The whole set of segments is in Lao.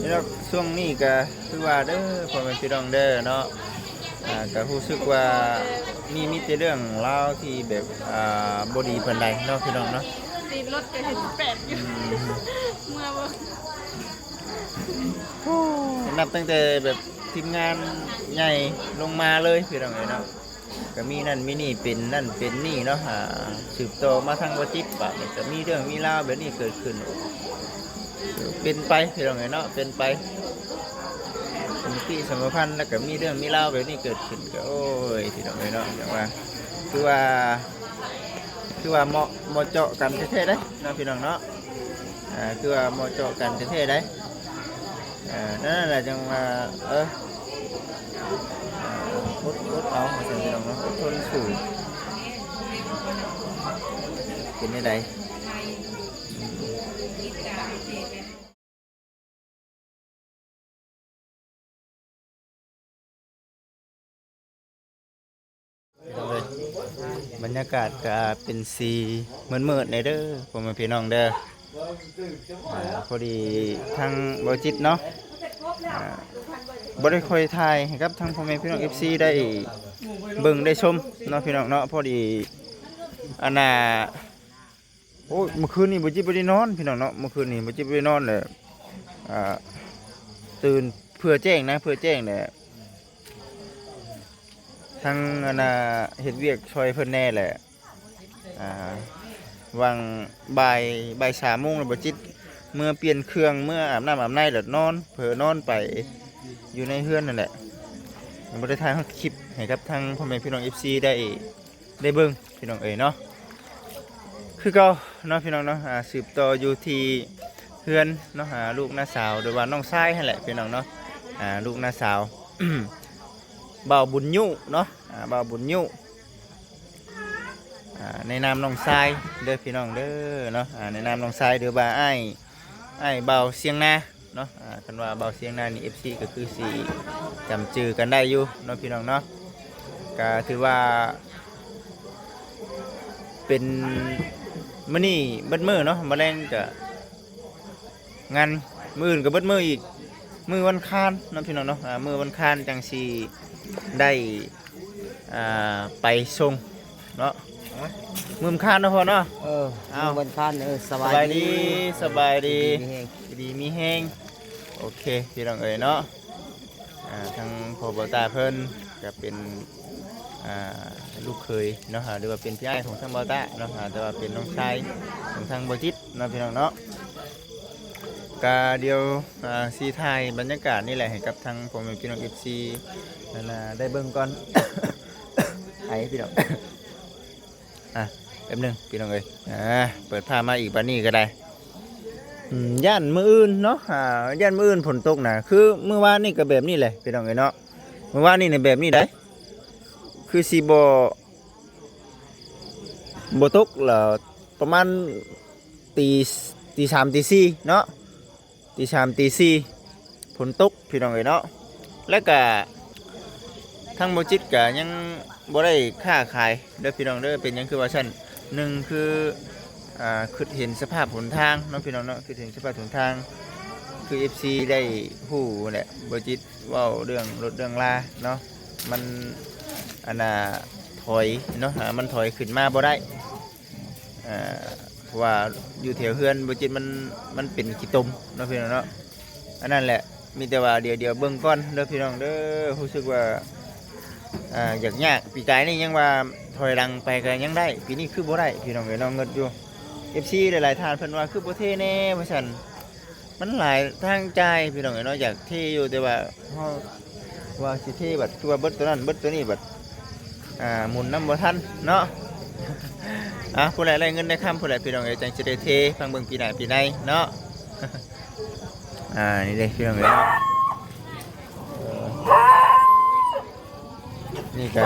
ແລ້ວຊ່ວງນີ້ກໍຄືວ່າເດີ ພໍ່ແມ່ພີ່ນ້ອງເດີເນາະ ອ່າ ກໍຮູ້ສຶກວ່າມີ ມີແຕ່ເລື່ອງລາວທີ່ແບບ ອ່າ ບໍ່ດີປານໃດເນາະ ພີ່ນ້ອງເນາະ ຕີນລົດກໍເຫັນແປກຢູ່ ອືມ ເມື່ອບໍ່ ໂອ້ ນັບຕັ້ງແຕ່ແບບທີມງານໃຫຍ່ລົງມາເລີຍ ພີ່ນ້ອງເອີຍເນາະ. ກໍມີນັ້ນມີນີ້ ເປັນນັ້ນເປັນນີ້ເນາະ ອ່າ ສືບຕໍ່ມາທາງບໍ່ຈິດ ບາດນີ້ກໍມີເລື່ອງມີລາວແບບນີ້ເກີດຂຶ້ນ ເປັນໄປພີ່ນ້ອງເອີຍເນາະ ເປັນໄປ ສຳພັນ ແລ້ວກໍມີເລື່ອງມີລາວແບບນີ້ເກີດຂຶ້ນ ກໍ ໂອ້ຍ ພີ່ນ້ອງເອີຍເນາະ ຈັ່ງວ່າ ຄືວ່າ ຄືວ່າເໝາະ ເໝາະເຈາະກັນແທ້ໆເດ້ເນາະ ພີ່ນ້ອງເນາະ ອ່າ ຄືວ່າເໝາະເຈາະກັນແທ້ໆເດ້. ເອີ ນັ້ນແຫຼະ ຈັ່ງວ່າ ເອີ ອ່າ ອົດ ອົດເອົາ ວ່າຊັ້ນ ພີ່ນ້ອງເນາະ ອົດທົນສູ້ ເປັນແນວໃດ? ພີ່ນ້ອງເອີຍ ບັນຍາກາດກໍເປັນສີມືດໆແດ່ເດີ ພໍ່ແມ່ພີ່ນ້ອງເດີ ອ່າ ພໍດີທາງບໍ່ຈິດເນາະ ອ່າ ບໍ່ໄດ້ຄ່ອຍຖ່າຍໃຫ້ກັບທາງພໍ່ແມ່ພີ່ນ້ອງເອັຟຊີໄດ້ເບິ່ງໄດ້ຊົມເນາະ ພີ່ນ້ອງເນາະ ພໍດີ ອັນນ່າ ໂອ້ຍ ເມື່ອຄືນນີ້ບໍ່ຈິດບໍ່ໄດ້ນອນ ພີ່ນ້ອງເນາະ ເມື່ອຄືນນີ້ບໍ່ຈິດບໍ່ໄດ້ນອນແຫຼະ ອ່າ ຕື່ນເພື່ອແຈ້ງນະ ເພື່ອແຈ້ງແຫຼະ ທັງ ອັນນ່າ ເຮັດວຽກຊ່ອຍເພິ່ນແດ່ແຫຼະ ອ່າ ຫວ່າງບ່າຍ ບ່າຍສາມໂມງແລ້ວ ບໍ່ຈິດເມືອປ່ຽນເຄື່ອງ ເມືອອາບນ້ຳອາບໃນແລ້ວນອນ ເຜີນອນໄປຢູ່ໃນເຮືອນນັ້ນແຫຼະ ຍັງບໍ່ໄດ້ຖ່າຍຮອດຄລິບໃຫ້ກັບທາງພໍ່ແມ່ພີ່ນ້ອງເອັຟຊີໄດ້ ໄດ້ເບິ່ງພີ່ນ້ອງເອີຍເນາະ ຄືເກົ່າເນາະ ພີ່ນ້ອງເນາະ ອ່າ ສືບຕໍ່ຢູ່ທີ່ເຮືອນເນາະ ອ່າ ລູກນ້າສາວ ຫຼືວ່ານ້ອງຊາຍຫັ້ນແຫຼະ ພີ່ນ້ອງເນາະ ອ່າ ລູກນ້າສາວ ບ່າວບຸນຍຸເນາະ ອ່າ ບ່າວບຸນຍຸ ອ່າ ໃນນາມນ້ອງຊາຍເດີ ພີ່ນ້ອງເດີເນາະ ອ່າ ໃນນາມນ້ອງຊາຍ ຫຼືວ່າອ້າຍ ອ້າຍບ່າວຊຽງນາເນາະ ອ່າ ຄັນວ່າບ່າວຊຽງນານີ້ ເອັຟຊີກໍຄືຊິຈຳຈື່ກັນໄດ້ຢູ່ເນາະ ພີ່ນ້ອງເນາະ ກໍຖືວ່າເປັນມື້ນີ້ເບິດມື້ເນາະ ມື້ແລງກໍງານ ມື້ອື່ນກໍເບິດມື້ອີກ ມື້ວັນຄານເນາະ ພີ່ນ້ອງເນາະ ອ່າ ມື້ວັນຄານຈັ່ງຊິໄດ້ ອ່າ ໄປສົ່ງເນາະ ມື້ວັນຄານເນາະພໍ່ເນາະ ເອີ ເອົ້າ ມື້ວັນຄານ ເອີ ສະບາຍດີ ສະບາຍດີ ຢູ່ດີມີແຮງ ໂອເຄ ພີ່ນ້ອງເອີຍເນາະ ອ່າ ທາງພໍ່ບ່າວຕາເພິ່ນກໍເປັນ ອ່າ ລູກເຂີຍເນາະ ຫຼືວ່າເປັນພີ່ອ້າຍຂອງທາງບ່າວຕາເນາະ ແຕ່ວ່າເປັນນ້ອງຊາຍຂອງທາງບ່າວຈິດເນາະ ພີ່ນ້ອງເນາະ ກະດຽວ ອ່າ ຊິຖ່າຍບັນຍາກາດນີ້ແຫຼະ ໃຫ້ກັບທາງພໍ່ແມ່ພີ່ນ້ອງເອັຟຊີ ນັ້ນນະ ໄດ້ເບິ່ງກ່ອນ ໄອ ພີ່ນ້ອງ ອ່ະ ແປັບໜຶ່ງ ພີ່ນ້ອງເອີຍ ອ່າ ເປີດພາບມາອີກບາດນີ້ກໍໄດ້ ອືມ ຢ້ານມື້ອື່ນເນາະ ອ່າ ຢ້ານມື້ອື່ນຝົນຕົກນະ ຄືມື້ວານນີ້ກໍແບບນີ້ແຫຼະ ພີ່ນ້ອງເອີຍເນາະ ມື້ວານນີ້ນະແບບນີ້ໃດ ຄືຊິບໍ່ ບໍ່ຕົກລະ ປະມານຕີ ຕີສາມ ຕີສີ່ເນາະ ຕີສາມ ຕີສີ່ ຝົນຕົກ ພີ່ນ້ອງເອີຍເນາະ ແລ້ວກະທາງບໍ່ຈິດກະຍັງບໍ່ໄດ້ຄ້າຂາຍເດີ ພີ່ນ້ອງເດີ ເປັນຫຍັງຄືວ່າຊັ້ນ ໜຶ່ງຄື ອ່າ ຄິດເຫັນສະພາບຫົນທາງເນາະ ພີ່ນ້ອງເນາະ ຄິດເຫັນສະພາບຫົນທາງ ຄືເອັຟຊີໄດ້ຮູ້ແຫຼະ ບໍ່ຈິດເວົ້າເລື່ອງລົດເລື່ອງລາເນາະ ມັນ ອັນນ່າ ຖອຍເນາະ ອ່າ ມັນຖອຍຂຶ້ນມາບໍ່ໄດ້ ອ່າ ເພາະວ່າຢູ່ແຖວເຮືອນບໍ່ຈິດມັນ ມັນເປັນຂີ້ຕົມເນາະ ພີ່ນ້ອງເນາະ ອັນນັ້ນແຫຼະ ມີແຕ່ວ່າດຽວ ດຽວເບິ່ງກ່ອນເດີ ພີ່ນ້ອງເດີ ຮູ້ສຶກວ່າ ອ່າ ຢາກຍາກ ປີກາຍນີ້ຍັງວ່າຖອຍຫຼັງໄປກໍຍັງໄດ້ ປີນີ້ຄືບໍ່ໄດ້ ພີ່ນ້ອງເອີຍເນາະ ເງິດຢູ່ ເອັຟຊີ ຫຼາຍໆທ່ານເພິ່ນວ່າຄືບໍ່ເທແດ່ວ່າຊັ້ນ ມັນຫຼາຍທາງຈ່າຍ ພີ່ນ້ອງເອີຍເນາະ ຢາກເທຢູ່ ແຕ່ວ່າເຮົາວ່າຊິເທບັດ ຄືວ່າເບິດໂຕນັ້ນເບິດໂຕນີ້ບັດ ອ່າ ໝູນນຳບໍ່ທັນເນາະ ອ່າ ຜູ້ໃດໄດ້ເງິນໄດ້ຄຳ ຜູ້ໃດ ພີ່ນ້ອງເອີຍ ຈັ່ງຊິໄດ້ເທ ຟັງເບິ່ງປີໜ້າປີໃນເນາະ ອ່າ ນີ້ເດ້ ພີ່ນ້ອງເອີຍເນາະ ນີ້ກໍ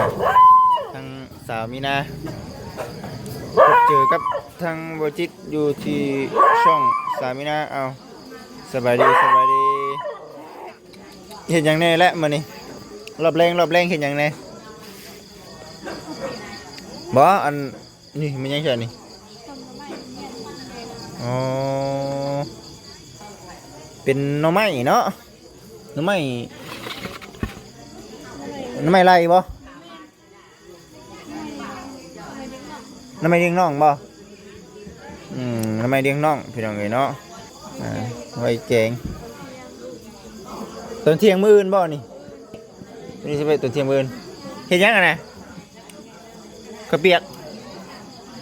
ທາງສາວມີນາ ພົບເຈີກັບທາງບໍ່ຈິດຢູ່ທີ່ຊ່ອງສາວມີນາ ເອົາ ສະບາຍດີ ສະບາຍດີ ເຮັດຫຍັງແດ່ລະມື້ນີ້? ລອບແລງ ລອບແລງເຮັດຫຍັງແດ່? ບໍ່ ອັນ ນີ້ແມ່ນຫຍັງຊະນີ້? ອໍ ເປັນ ປັນໜໍ່ໄມ້ເນາະ ໜໍ່ໄມ້ ໜໍ່ໄມ້ໄລ່ບໍ່? ໜໍ່ໄມ້ລ້ຽງນ້ອງບໍ່? ອືມ ໜໍ່ໄມ້ລ້ຽງນ້ອງ ພີ່ນ້ອງເອີຍເນາະ ອ່າ ໄວ້ແກງ ຕອນທ່ຽງມື້ອື່ນບໍ່ນີ້? ນີ້ຊິໄປຕອນທ່ຽງມື້ອື່ນ ເຮັດຫຍັງຫັ້ນນະ? ເຂົ້າປຽກ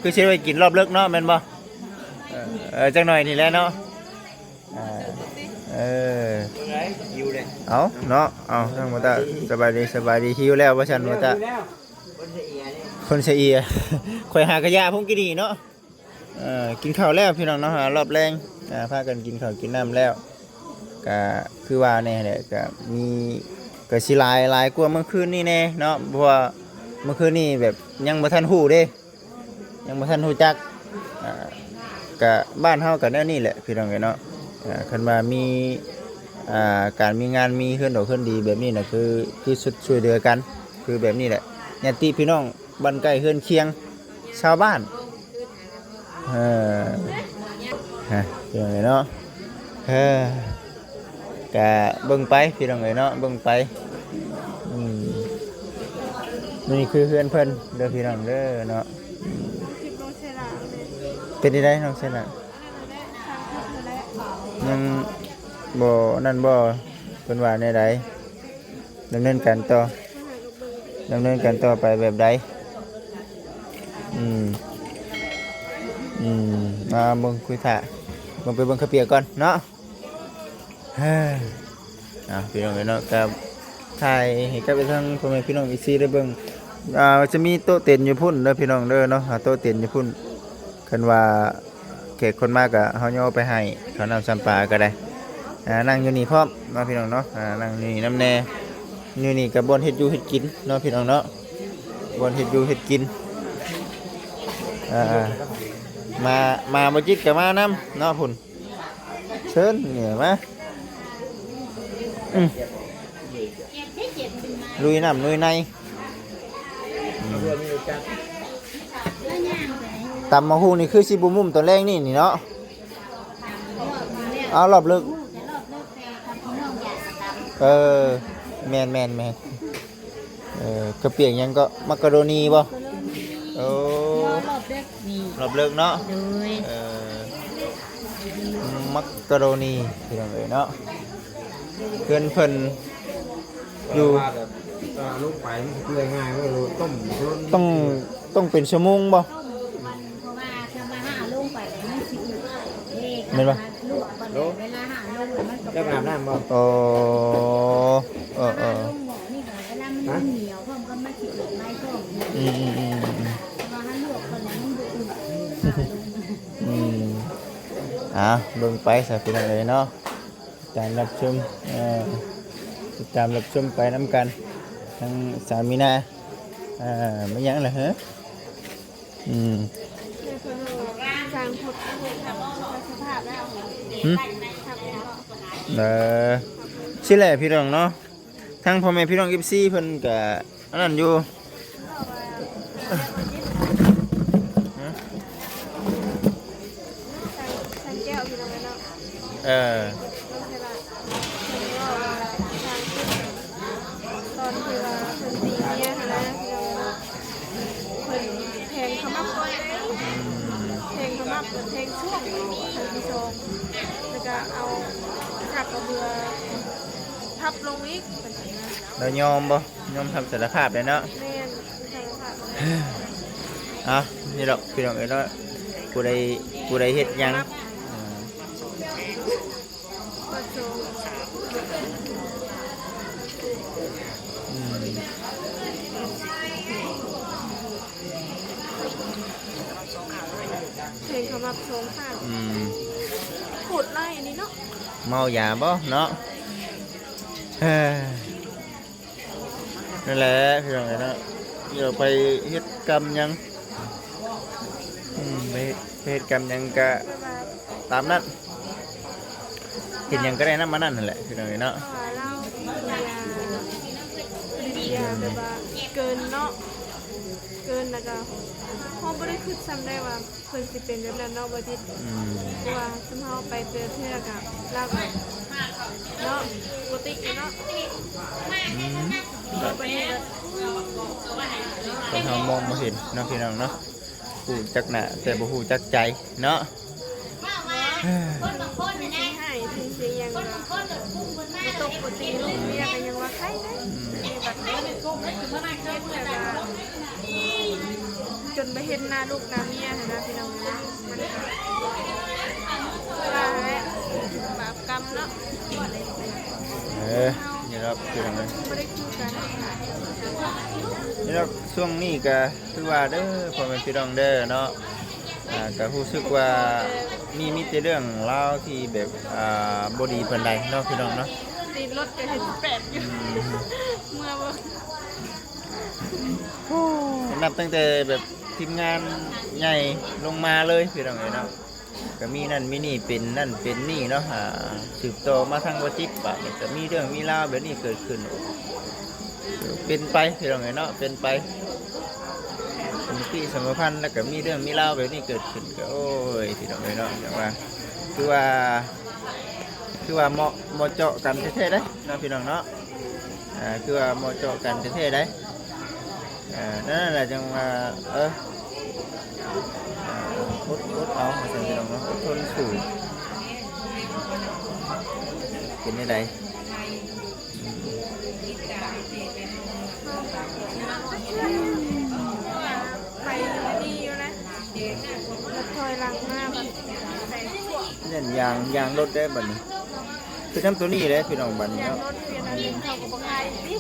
ຄືຊິໄວ້ກິນລອບເລິກເນາະ ແມ່ນບໍ່? ເອີ ເອີ ຈັກໜ້ອຍນີ້ແຫຼະເນາະ ອ່າ ເອີ ຫິວເລີຍ ເອົາເນາະ ເອົາ ທາງບໍ່ຕາ ສະບາຍດີ ສະບາຍດີ ຫິວແລ້ວວ່າຊັ້ນບໍ່ຕາ ຄົນສະເອຍ ຂ້ອຍຫາກະຢາພຸ້ນກີ້ນີ້ເນາະ ເອີ ກິນເຂົ້າແລ້ວພີ່ນ້ອງເນາະ ຮອບແລງ ອ່າ ພາກັນກິນເຂົ້າກິນນ້ຳແລ້ວ ກະຄືວ່າແນ່ແຫຼະ ກະມີ ກະຊິຫຼາຍ ຫຼາຍກວ່າມື້ຄືນນີ້ແນ່ເນາະ ເພາະວ່າມື້ຄືນນີ້ແບບຍັງບໍ່ທັນຮູ້ເດ້ ຍັງບໍ່ທັນຮູ້ຈັກ ອ່າ ກະບ້ານເຮົາກະແນວນີ້ແຫຼະພີ່ນ້ອງເອີຍເນາະ ອ່າ ຄັນວ່າມີ ອ່າ ການມີງານມີເຮືອນດອກເຮືອນດີແບບນີ້ນະ ຄື ຄືຊຸດຊ່ວຍເຫຼືອກັນ ຄືແບບນີ້ແຫຼະ ຍາດຕິພີ່ນ້ອງ ບ້ານໃກ້ເຮືອນຄຽງ ຊາວບ້ານ ເອີ ຮະ ພີ່ນ້ອງເອີຍເນາະ ເອີ ກະເບິ່ງໄປພີ່ນ້ອງເອີຍເນາະ ເບິ່ງໄປ ອືມ ນີ້ຄືເຮືອນເພິ່ນເດີພີ່ນ້ອງເດີເນາະ ອືມ ເປັນຈັ່ງໃດນ້ອງເຊນນະ? ຍັງບໍ່ນັ້ນບໍ່? ເພິ່ນວ່າແນວໃດ? ດຳເນີນການຕໍ່ ດຳເນີນການຕໍ່ໄປແບບໃດ? ອືມ ອືມ ມາເບິ່ງຄຸຍຖ້າ ເບິ່ງ ໄປເບິ່ງເຂົ້າປຽກກ່ອນເນາະ ເອີ ເອົາ ພີ່ນ້ອງເອີຍເນາະ ກໍຖ່າຍໃຫ້ກັບທາງພໍ່ແມ່ພີ່ນ້ອງເອັຟຊີໄດ້ເບິ່ງ ອ່າ ຈະມີໂຕະເຕັນຢູ່ພຸ້ນເດີພີ່ນ້ອງເດີເນາະ ອ່າ ໂຕະເຕັນຢູ່ພຸ້ນ ຄັນວ່າແຂກຄົນມາກໍເຮົາຍໍໄປໃຫ້ເຂົ້ານ້ຳຊຳປາກໍໄດ້ ອ່າ ນັ່ງຢູ່ນີ້ພ້ອມເນາະພີ່ນ້ອງເນາະ ອ່າ ນັ່ງຢູ່ນີ້ນຳແດ່ ຢູ່ນີ້ກໍບ່ອນເຮັດຢູ່ເຮັດກິນເນາະພີ່ນ້ອງເນາະ ບ່ອນເຮັດຢູ່ເຮັດກິນ ອ່າ ມາ ມາບໍ່ຈິດກໍມານຳເນາະພຸ້ນ ເຊີນນີ້ມາ ອືມ ລຸຍນ້ຳລຸຍໃນ ອືມ ຕຳໝາກຫຸ່ງນີ້ຄືຊິບໍ່ມຸ້ມຕອນແລງນີ້ ນີ້ເນາະ ເອົາລອບເລິກ ເອີ ແມ່ນໆໆ ເອີ ເຂົ້າປຽກຫຍັງເກາະ ມັກກະໂຣນີບໍ່? ໂອ້ ລອບເລິກນີ້ ລອບເລິກເນາະ ໂດຍ ເອີ ມັກກະໂຣນີ ພີ່ນ້ອງເອີຍເນາະ ເພື່ອນເພິ່ນຢູ່ ແບບວ່າແບບ ເອີ ລົງໄປມັນຊິເປື່ອຍງ່າຍ ເພາະວ່າຕົ້ມ ຕ້ອງ ຕ້ອງເປັນຊົ່ວໂມງບໍ່? ຕົ້ມມັນ ເພາະວ່າຖ້າວ່າເຮົາເອົາລົງໄປແລ້ວມັນຊິອືດເດ້ ແມ່ນບໍ່? ລວກກ່ອນ ເວລາເຮົາເອົາລົງແລ້ວມັນກໍ ເຈົ້າອາບນ້ຳບໍ່? ອໍ ເອີໆ ລົງໝໍ້ນີ້ກໍເວລາມັນ ຮະ? ມັນໜຽວພ້ອມກັບມັນຊິອືດໄວພ້ອມ ອືມໆໆໆ ແຕ່ວ່າເຮົາລວກກ່ອນແລ້ວມັນບໍ່ອືດ ອືມ ອ່າ ເບິ່ງໄປຊະພີ່ນ້ອງເອີຍເນາະ ຕິດຕາມຮັບຊົມ ເອີ ຕິດຕາມຮັບຊົມໄປນຳກັນ ທັງສາວມີນາ ເອີ ແມ່ນຫຍັງລະເຮີ? ອືມ ແມ່ເພິ່ນວ່າສ້າງພົດສະພາບແລ້ວ ຫຶ? ເອີ ຊີ້ແຫຼະພີ່ນ້ອງເນາະ ທັງພໍ່ແມ່ພີ່ນ້ອງເອັຟຊີເພິ່ນກະອັນນັ້ນຢູ່ ຮະ? ຊ່າງແກ້ວ ພີ່ນ້ອງເອີຍເນາະ ເອີ ເພິ່ນເວົ້າວ່າ ຕອນທີ່ວ່າເພິ່ນຕີເມຍຫັ້ນນະ ພີ່ນ້ອງເນາະ ເພິ່ນແທງຂະໝັບກ່ອນເດ້ ອືມ ແທງຂະໝັບ ແລ້ວແທງຊ່ວງຄັ້ງທີສອງ ແລ້ວກໍເອົາສັກກະເບືອທັບລົງອີກ ເພິ່ນວ່ານະ ແລ້ວຍອມບໍ່? ຍອມຮັບສາລະພາບແລ້ວເນາະ ແມ່ນ ສາລະພາບ ເອົ້າ ນີ້ດອກພີ່ນ້ອງເອີຍເນາະ ຜູ້ໃດ ຜູ້ໃດເຮັດຫຍັງ ເອີ ອືມ ເພງຂະໝັບສອງຂ້າງ ອືມ ຂູດໄລ່ນີ້ເນາະ ເມົາຢາບໍ່ເນາະ ເອີ ນັ້ນແຫຼະພີ່ນ້ອງເອີຍເນາະ ຢ່າໄປເຮັດກຳຫຍັງ ອືມ ໄປເຮັດ ໄປເຮັດກຳຫຍັງກະຕາມນັ້ນ ເຮັດຫຍັງກໍໄດ້ນຳອັນນັ້ນຫັ້ນແຫຼະພີ່ນ້ອງເອີຍເນາະ ເພາະວ່າລາວກິນຢາ ກິນຢາແບບວ່າເກີນເນາະ ເກີນ ແລ້ວກໍເຮົາບໍ່ໄດ້ຄິດຊ້ຳໄດ້ວ່າ ເພິ່ນຊິເປັນແບບນັ້ນເນາະ ບໍ່ຈິດ ອືມ ເພາະວ່າຊຸມເຮົາໄປແຕ່ລະເທື່ອກະ ລາວກະ ເນາະ ປົກກະຕິຢູ່ເນາະ ອືມ ເຮົາມອງບໍ່ເຫັນເນາະ ພີ່ນ້ອງເນາະ ຮູ້ຈັກໜ້າແຕ່ບໍ່ຮູ້ຈັກໃຈເນາະ. ເອີ ເຖິງຊິໃຫ້ເຖິງຊິຫຍັງກໍບໍ່ຕົກບໍ່ຕີລູກເມຍກໍຍັງວ່າໄຄເດ້ ອືມ ບັດນີ້ເຮັດແບບວ່າ ຈົນໄປເຫັນໜ້າລູກໜ້າເມຍຫັ້ນນະ ພີ່ນ້ອງເອີຍ ມັນກໍວ່າຫັ້ນແຫຼະ ບາບກຳເນາະ. ເອີ ນີ້ລະພີ່ນ້ອງເອີຍ ບໍ່ໄດ້ຄືກັນ ນີ້ລະ ຊ່ວງນີ້ກໍຄືວ່າເດີ ພໍ່ແມ່ພີ່ນ້ອງເດີເນາະ ອ່າ ກໍຮູ້ສຶກວ່າມີ ມີແຕ່ເລື່ອງລາວທີ່ແບບ ອ່າ ບໍ່ດີປານໃດເນາະ ພີ່ນ້ອງເນາະ ຕີນລົດກໍເຫັນແປດຢູ່ ອືມ ເມື່ອບໍ່ ໂອ້ ນັບຕັ້ງແຕ່ແບບທີມງານໃຫຍ່ລົງມາເລີຍ ພີ່ນ້ອງເອີຍເນາະ ກໍມີນັ້ນມີນີ້ ເປັນນັ້ນເປັນນີ້ເນາະ ອ່າ ສືບຕໍ່ມາທາງບໍ່ຈິດ ບາດນີ້ກໍມີເລື່ອງມີລາວແບບນີ້ເກີດຂຶ້ນ ເປັນໄປ ພີ່ນ້ອງເອີຍເນາະ ເປັນໄປ ສຳມະຕິສຳມະພັນ ແລ້ວກໍມີເລື່ອງມີລາວແບບນີ້ເກີດຂຶ້ນ ກໍ ໂອ້ຍ ພີ່ນ້ອງເອີຍເນາະ ຈັ່ງວ່າ ຄືວ່າ ຄືວ່າເໝາະ ເໝາະເຈາະກັນແທ້ໆເດ້ເນາະ ພີ່ນ້ອງເນາະ ອ່າ ຄືວ່າເໝາະເຈາະກັນແທ້ໆເດ້ ອ່າ ນັ້ນແຫຼະ ຈັ່ງວ່າ ເອີ ອ່າ ອົດ ອົດເອົາ ວ່າຊັ້ນ ພີ່ນ້ອງເນາະ ອົດທົນສູ້ ເປັນແນວໃດ? ໄປດີຢູ່ນະ ລົດຖອຍຫຼັງມາບັດແຕກພວກ ຢ້ານຢາງ ຢາງລົດໄດ້ບັດນີ້ ຄືນຳໂຕນີ້ແຫຼະ ພີ່ນ້ອງ ບັດນີ້ເນາະ ຢາງລົດເປັນອັນໜຶ່ງ ເຂົາກໍບໍ່ຂາຍຕິ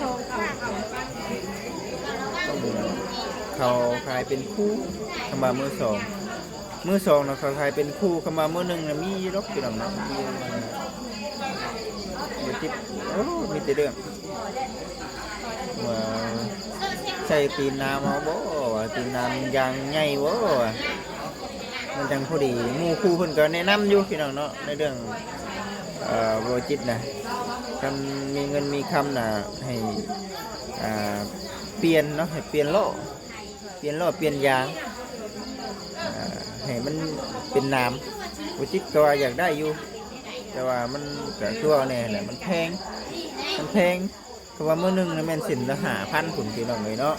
ສອງຂາດ ເຂົາຂາຍເປັນຄູ່ ຄຳວ່າມືສອງ ມືສອງນະ ເຂົາຂາຍເປັນຄູ່ ຄຳວ່າມືໜຶ່ງນະ ມີຢູ່ດອກ ພີ່ນ້ອງເນາະ ມີຢູ່ ບໍ່ຕິດ ໂອ້ ມີແຕ່ເລື່ອງ ວ່າໃສ່ຕີນນາມເອົາບໍ່ ວ່າຕີນນາມຢາງໃຫຍ່ບໍ່ ວ່າມັນຈັ່ງພໍດີ ໝູ່ຄູ່ເພິ່ນກໍແນະນຳຢູ່ ພີ່ນ້ອງເນາະ ໃນເລື່ອງ ເອີ ບໍ່ຈິດນະ ຄັນມີເງິນມີຄຳນະ ໃຫ້ ອ່າ ປ່ຽນເນາະ ໃຫ້ປ່ຽນລໍ້ ປ່ຽນລໍ້ປ່ຽນຢາງ ອ່າ ໃຫ້ມັນເປັນໜາມ ບໍ່ຈິດກໍວ່າຢາກໄດ້ຢູ່ ແຕ່ວ່າມັນກໍຄືວ່າແນ່ແຫຼະ ມັນແພງ ມັນແພງ ເພາະວ່າມື້ໜຶ່ງນະແມ່ນເສັ້ນລະຫ້າພັນພຸ້ນ ພີ່ນ້ອງເອີຍເນາະ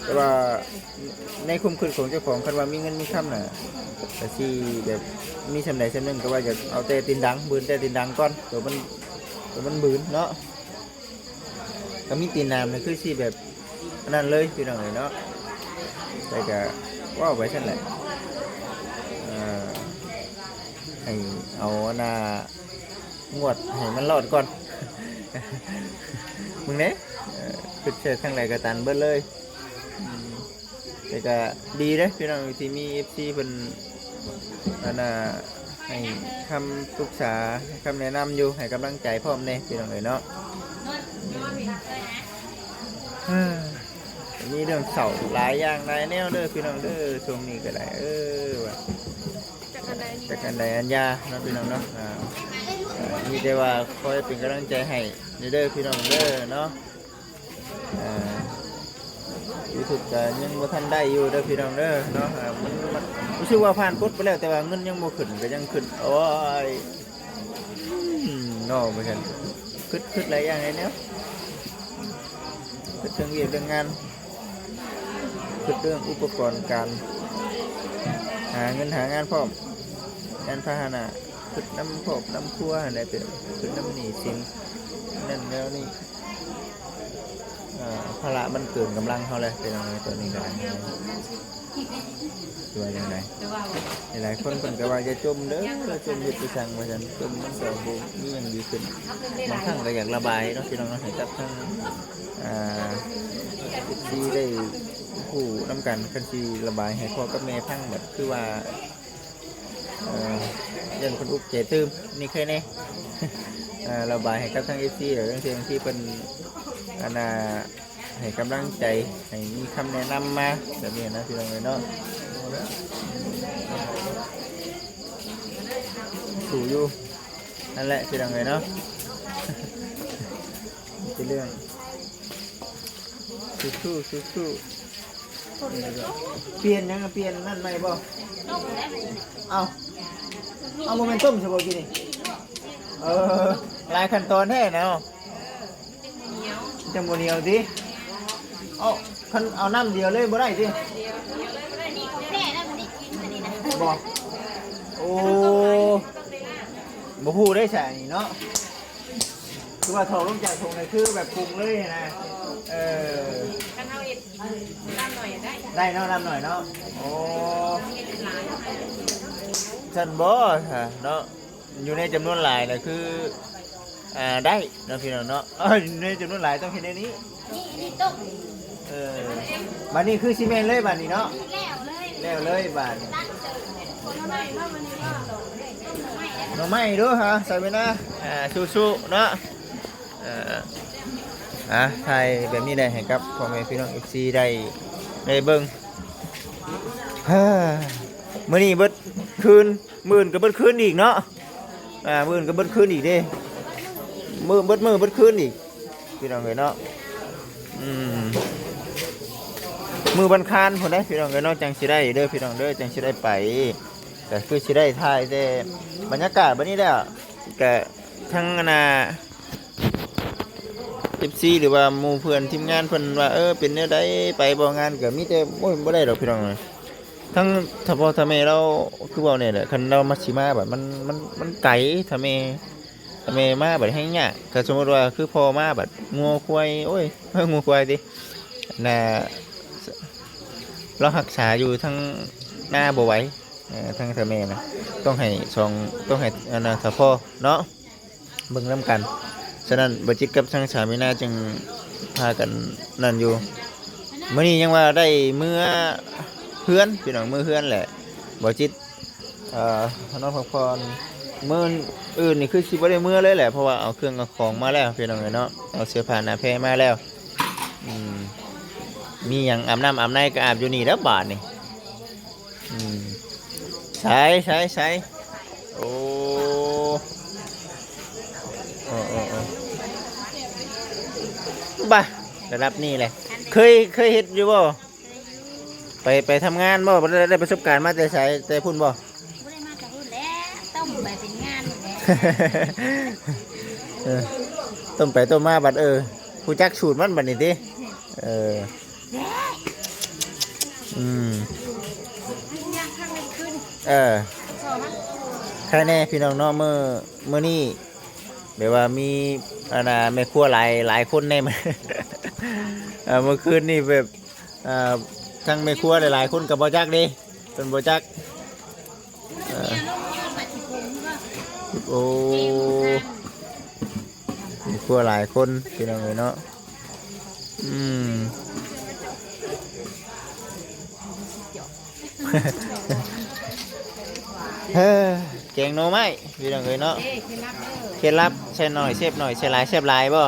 ແຕ່ວ່າໃນຄວາມຄິດຂອງເຈົ້າຂອງ ຄັນວ່າມີເງິນມີຄຳນະ ກໍຊິແບບມີສ່ຳໃດສ່ຳໜຶ່ງ ກໍວ່າຢາກເອົາແຕ່ຕີນດັງ ບືນແຕ່ຕີນດັງກ່ອນ ໂຕມັນ ໂຕມັນບືນເນາະ. ກໍມີຕີນໜາມນີ້ຄືຊິແບບອັນນັ້ນເລີຍ ພີ່ນ້ອງເອີຍເນາະ ແຕ່ກໍເວົ້າໄປຊັ້ນແຫຼະ ເອີ ໃຫ້ເອົາອັນນ່າ ງວດໃຫ້ມັນລອດກ່ອນ ມຶງເດ້ ເອີ ຄິດໃສ່ທາງໃດກໍຕັນເບິດເລີຍ ອືມ. ແຕ່ກໍດີເດ້ພີ່ນ້ອງ ທີ່ມີເອັຟຊີເພິ່ນ ອັນນ່າ ໃຫ້ຄຳປຶກສາ ໃຫ້ຄຳແນະນຳຢູ່ ໃຫ້ກຳລັງໃຈພ້ອມແດ່ພີ່ນ້ອງເອີຍເນາະ ເອີ ມີເລື່ອງເສົ້າຫຼາຍຢ່າງຫຼາຍແນວເດີພີ່ນ້ອງເດີ ຊ່ວງນີ້ກໍໄດ້ ເອີ ວ່າ ຈັກອັນໃດອັນຢາເນາະພີ່ນ້ອງເນາະ ອ່າ ມີແຕ່ວ່າຄອຍເປັນກຳລັງໃຈໃຫ້ເດີພີ່ນ້ອງເດີເນາະ. ອ່າ ຢູທູບກໍຍັງບໍ່ທັນໄດ້ຢູ່ເດີພີ່ນ້ອງເດີເນາະ ອ່າ ມັນ ມັນ ຮູ້ສຶກວ່າຜ່ານກົດໄປແລ້ວ ແຕ່ວ່າເງິນຍັງບໍ່ຂຶ້ນ ກໍຍັງຄິດ ໂອ້ຍ ອືມ ເນາະ ວ່າຊັ້ນ ຄິດ ຄິດຫຼາຍຢ່າງຫຼາຍແນວ ຄິດເຖິງວຽກເລື່ອງງານ ຄິດເລື່ອງອຸປະກອນການຫາເງິນຫາງານພ້ອມ ຍານພາຫະນະ ຄິດນຳຄອບນຳຄົວຫັ້ນແຫຼະ ເປັນ ຄິດນຳໜີ້ສິນ ນັ້ນແນວນີ້. ອ່າ ພາລະມັນເກີນກຳລັງເຮົາແລ້ວ ເປັນຫຍັງຕອນນີ້ກໍໄດ້ ວ່າຈັ່ງໃດ ຫຼາຍໆຄົນເພິ່ນກໍວ່າຢ່າຈົ່ມເດີ ຈົ່ມເຮັດໄປສັງວ່າຊັ້ນ ຈົ່ມມັນກໍບໍ່ມີຫຍັງດີຂຶ້ນ ບາງຄັ້ງກໍຢາກລະບາຍເນາະ ພີ່ນ້ອງເນາະ ໃຫ້ກັບທາງ ອ່າ ເອັຟຊີໄດ້ຮູ້ນຳກັນ ຄັນຊິລະບາຍໃຫ້ພໍ່ກັບແມ່ຟັງ ແບບຄືວ່າ ເອີ ຢ້ານເພິ່ນອຸກໃຈຕື່ມ ນີ້ແຄ່ນີ້ ເອີ ລະບາຍໃຫ້ກັບທາງເອັຟຊີ ແລ້ວບາງທີ ບາງທີເພິ່ນ ອັນນ່າ ໃຫ້ກຳລັງໃຈ ໃຫ້ມີຄຳແນະນຳມາ ແບບນີ້ນະ ພີ່ນ້ອງເອີຍເນາະ ສູ້ຢູ່ ນັ້ນແຫຼະ ພີ່ນ້ອງເອີຍເນາະ ເປັນເລື່ອງ ສູ້ໆ ສູ້ໆ. ປ່ຽນຫຍັງ ປ່ຽນນັ້ນໃໝ່ບໍ່? ເອົ້າ ເອົາ ບໍ່ແມ່ນຕົ້ມຊະບໍ່ກີ້ນີ້? ເອີ ຫຼາຍຂັ້ນຕອນແທ້ນະເນາະ. ຈັ່ງບໍ່ໜຽວຕິ? ເອົາ ຄັນເອົານ້ຳດຽວເລີຍບໍ່ໄດ້ຕິ? ບໍ່? ໂອ້ ບໍ່ຮູ້ໄດ້ຊະອັນນີ້ເນາະ. ຄືວ່າຖອກລົງຈາກຖົງນີ້ຄືແບບປຸງເລີຍນະ. ເອີ ຄັນເຮົາເຮັດກິນນ້ຳໜ້ອຍໄດ້ ໄດ້ເນາະ ນ້ຳໜ້ອຍເນາະ. ໂອ້ ເຮັດຫຼາຍ ຊັ້ນບໍ່ຊະເນາະ? ຢູ່ໃນຈຳນວນຫຼາຍນະຄື ອ່າ ໄດ້ເນາະພີ່ນ້ອງເນາະ. ເອີ ຢູ່ໃນຈຳນວນຫຼາຍຕ້ອງເຮັດແນວນີ້. ນີ້ ນີ້ຕົ້ມ. ເອີ ບາດນີ້ຄືຊິແມ່ນເລີຍບາດນີ້ເນາະ. ແລ້ວເລີຍ ແລ້ວເລີຍບາດນີ້. ໜໍ່ໄມ້ເນາະ ມື້ນີ້ເນາະ ໜໍ່ໄມ້ເດ້ອ ຫາ ສາວເວນາ ອ່າ ສູ້ໆເນາະ. ເອີ ອ່າ ຖ່າຍແບບນີ້ແຫຼະໃຫ້ກັບພໍ່ແມ່ພີ່ນ້ອງເອັຟຊີໄດ້ ໄດ້ເບິ່ງ. ມື້ນີ້ເບິດຄືນ ມື້ອື່ນກໍເບິດຄືນອີກເນາະ. ອ່າ ມື້ອື່ນກໍເບິດຄືນອີກເດ້ ມື້ ເບິດມື້ເບິດຄືນອີກ ພີ່ນ້ອງເອີຍເນາະ. ອືມ ມື້ວັນຄານພຸ້ນເດ້ ພີ່ນ້ອງເອີຍເນາະ ຈັ່ງຊິໄດ້ເດີ ພີ່ນ້ອງເດີ ຈັ່ງຊິໄດ້ໄປ. ກໍຄືຊິໄດ້ຖ່າຍແຕ່ບັນຍາກາດບັດນີ້ແຫຼະ ກໍທັງອັນນ່າ ເອັຟຊີ ຫຼືວ່າໝູ່ເພື່ອນທີມງານເພິ່ນວ່າ ເອີ ເປັນແນວໃດ ໄປບໍ່ງານ ກໍມີແຕ່ ໂອ້ຍ ບໍ່ໄດ້ດອກ ພີ່ນ້ອງເອີຍ. ທັງຖ້າພໍ່ຖ້າແມ່ລາວ ຄືເວົ້າແນ່ແຫຼະ ຄັນລາວມາ ຊິມາບັດ ມັນ ມັນ ມັນໄກ ຖ້າແມ່ ຖ້າແມ່ມາບັດແຮ່ງຍາກ. ຖ້າສົມມຸດວ່າຄືພໍ່ມາບັດ ງົວຄວາຍ ໂອ້ຍ ງົວຄວາຍຕິ ອັນນ່າ ລາວຮັກສາຢູ່ທາງນາບໍ່ໄຫວ. ເອີ ທາງຖ້າແມ່ນະ ຕ້ອງໃຫ້ສອງ ຕ້ອງໃຫ້ອັນນ່າ ຖ້າພໍ່ເນາະ ເບິ່ງນຳກັນ. ສະນັ້ນ ບໍ່ຈິດກັບທາງສາມີນາຈຶ່ງພາກັນນັ້ນຢູ່. ມື້ນີ້ຍັງວ່າໄດ້ເມືອເຮືອນ ພີ່ນ້ອງ ເມືອເຮືອນແຫຼະ ບໍ່ຈິດ ເອີ ນອນພັກຜ່ອນ. ມື້ອື່ນນີ້ຄືຊິບໍ່ໄດ້ເມືອເລີຍແຫຼະ ເພາະວ່າເອົາເຄື່ອງເອົາຂອງມາແລ້ວ ພີ່ນ້ອງເອີຍເນາະ ເອົາເສື້ອຜ້າໜ້າແພມາແລ້ວ. ອືມ ມີຫຍັງອາບນ້ຳອາບໃນກໍອາບຢູ່ນີ້ແຫຼະບາດນີ້. ອືມ ໃສ ໃສ ໃສ ໂອ້ ໂອ້ ໂອ້ ໂອ້ ບາ ລະດັບນີ້ແຫຼະ ເຄີຍ ເຄີຍເຮັດຢູ່ບໍ່? ໄປ ໄປທຳງານບໍ່? ໄດ້ ໄດ້ປະສົບການມາແຕ່ໃສ? ແຕ່ພຸ້ນບໍ່? ບໍ່ໄດ້ມາຈາກພຸ້ນແຫຼະ ຕົ້ມໄປເປັນງານນີ້ແຫຼະ. ເອີ ຕົ້ມໄປຕົ້ມມາບັດ ເອີ ຮູ້ຈັກສູດມັນບັດນີ້ຕິ? ເອີ ອືມ ເອີ ໃຄແນ່ພີ່ນ້ອງເນາະ ມື້ ມື້ນີ້ແບບວ່າມີອັນນ່າ ແມ່ຄົວຫຼາຍ ຫຼາຍຄົນແນ່. ເອີ ມື້ຄືນນີ້ແບບ ເອີ ທັງແມ່ຄົວຫຼາຍໆຄົນກໍບໍ່ຈັກເດ້ ເພິ່ນບໍ່ຈັກ. ເອີ ໂອ້ ແມ່ຄົວຫຼາຍຄົນ ພີ່ນ້ອງເອີຍເນາະ. ອືມ ເອີ ແກງໜໍ່ໄມ້ ພີ່ນ້ອງເອີຍເນາະ. ເອີ ເຄັດລັບເດີ ເຄັດລັບ ໃສ່ໜ້ອຍແຊບໜ້ອຍ ໃສ່ຫຼາຍແຊບຫຼາຍບໍ່?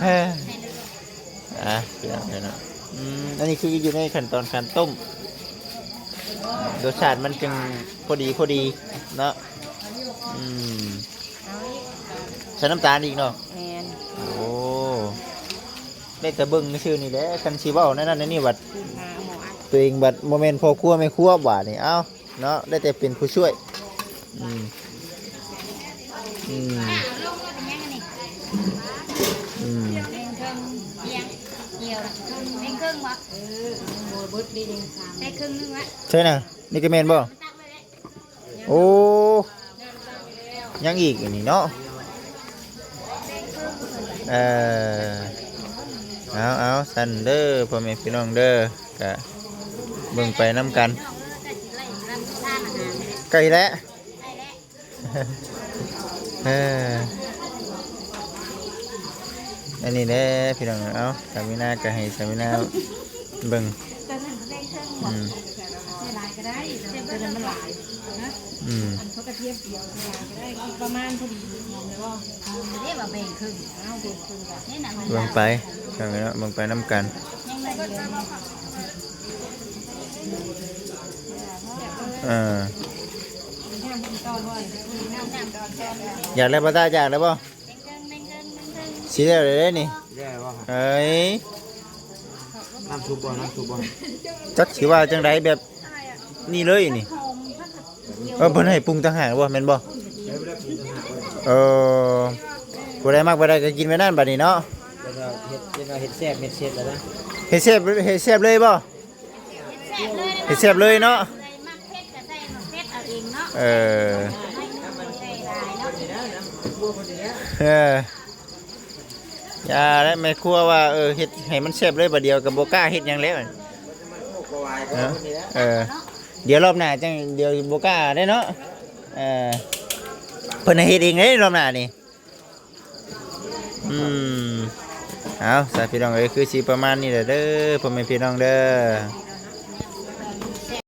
ອ່າ ພີ່ນ້ອງເອີຍເນາະ. ອືມ ອັນນີ້ຄືຢູ່ໃນຂັ້ນຕອນການຕົ້ມ ລົດຊາດມັນຈຶ່ງພໍດີ ພໍດີເນາະ. ອືມ ໃສ່ນ້ຳຕານອີກເນາະ? ແມ່ນ. ໂອ້ ໄດ້ແຕ່ເບິ່ງຊື່ໆນີ້ແຫຼະ ຄັນຊິເວົ້າແນວນັ້ນແນວນີ້ບັດ ໂຕເອງບັດບໍ່ແມ່ນພໍ່ຄົວແມ່ຄົວບາດນີ້ ເອົ້າ ເນາະ ໄດ້ແຕ່ເປັນຜູ້ຊ່ວຍ. ອືມ ອືມ ອືມ ແບ່ງເຄິ່ງ ແບ່ງເຄິ່ງບໍ່? ເອີ ບໍ່ເບິດເດ້ ແບ່ງສາມ ໃສ່ເຄິ່ງໜຶ່ງລະ ໃຊ່ນະ ນີ້ກໍແມ່ນບໍ່? ໂອ້ ຍັງອີກອັນນີ້ເນາະ. ເອີ ເອົາໆ ຊັ້ນເດີ ພໍ່ແມ່ພີ່ນ້ອງເດີ ກະເບິ່ງໄປນຳກັນ. ໃກ້ແລ້ວ ເອີ ອັນນີ້ແຫຼະພີ່ນ້ອງ. ເອົາ ສາມີນາກໍໃຫ້ສາມີນາເບິ່ງ. ອືມ ຫຼາຍກໍໄດ້ ແຕ່ວ່າມັນຫຼາຍນະ. ອືມ ອັນເຂົາກະທຽມດຽວ ຫຼາຍກໍໄດ້ ປະມານພໍດີ ຫອມແລ້ວບໍ່? ເດ້ວ່າແບ່ງເຄິ່ງ ເອົາແບ່ງເຄິ່ງ ເບິ່ງໄປ ເບິ່ງໄປນຳກັນ. ເອີ ຢາກແລ້ວບໍ່ຕາ ຢາກແລ້ວບໍ່? ຊິແລ້ວເດ້ນີ້. ເອີຍ ນ້ຳຊຸບບໍ່? ນ້ຳຊຸບບໍ່? ຈັກຊິວ່າຈັ່ງໃດ ແບບນີ້ເລີຍນີ້. ເອີ ເພິ່ນໃຫ້ປຸງຕ່າງຫາກບໍ່ ແມ່ນບໍ່? ເອີ ຜູ້ໃດມັກແບບໃດກໍກິນແບບນັ້ນບັດນີ້ເນາະ. ເຮັດ ເຮັດ ເຮັດແຊບ ເຮັດເຊັດແລ້ວນະ ເຮັດແຊບ ເຮັດແຊບເລີຍບໍ່? ເຮັດແຊບເລີຍເນາະ. ເອີ ເອີ ຢ່າແຫຼະ ແມ່ຄົວວ່າ ເອີ ເຮັດໃຫ້ມັນແຊບເລີຍ ບາດດຽວກໍບໍ່ກ້າເຮັດຫຍັງແລ້ວເນາະ. ເອີ ດຽວລອບໜ້າຈັ່ງ ດຽວບໍ່ກ້າໄດ້ເນາະ. ເອີ ເພິ່ນໃຫ້ເຮັດເອງເດ້ລອບໜ້ານີ້. ອືມ ເອົາ ຊະ ພີ່ນ້ອງເອີຍ ຄືຊິປະມານນີ້ແຫຼະເດີ ພໍ່ແມ່ພີ່ນ້ອງເດີ.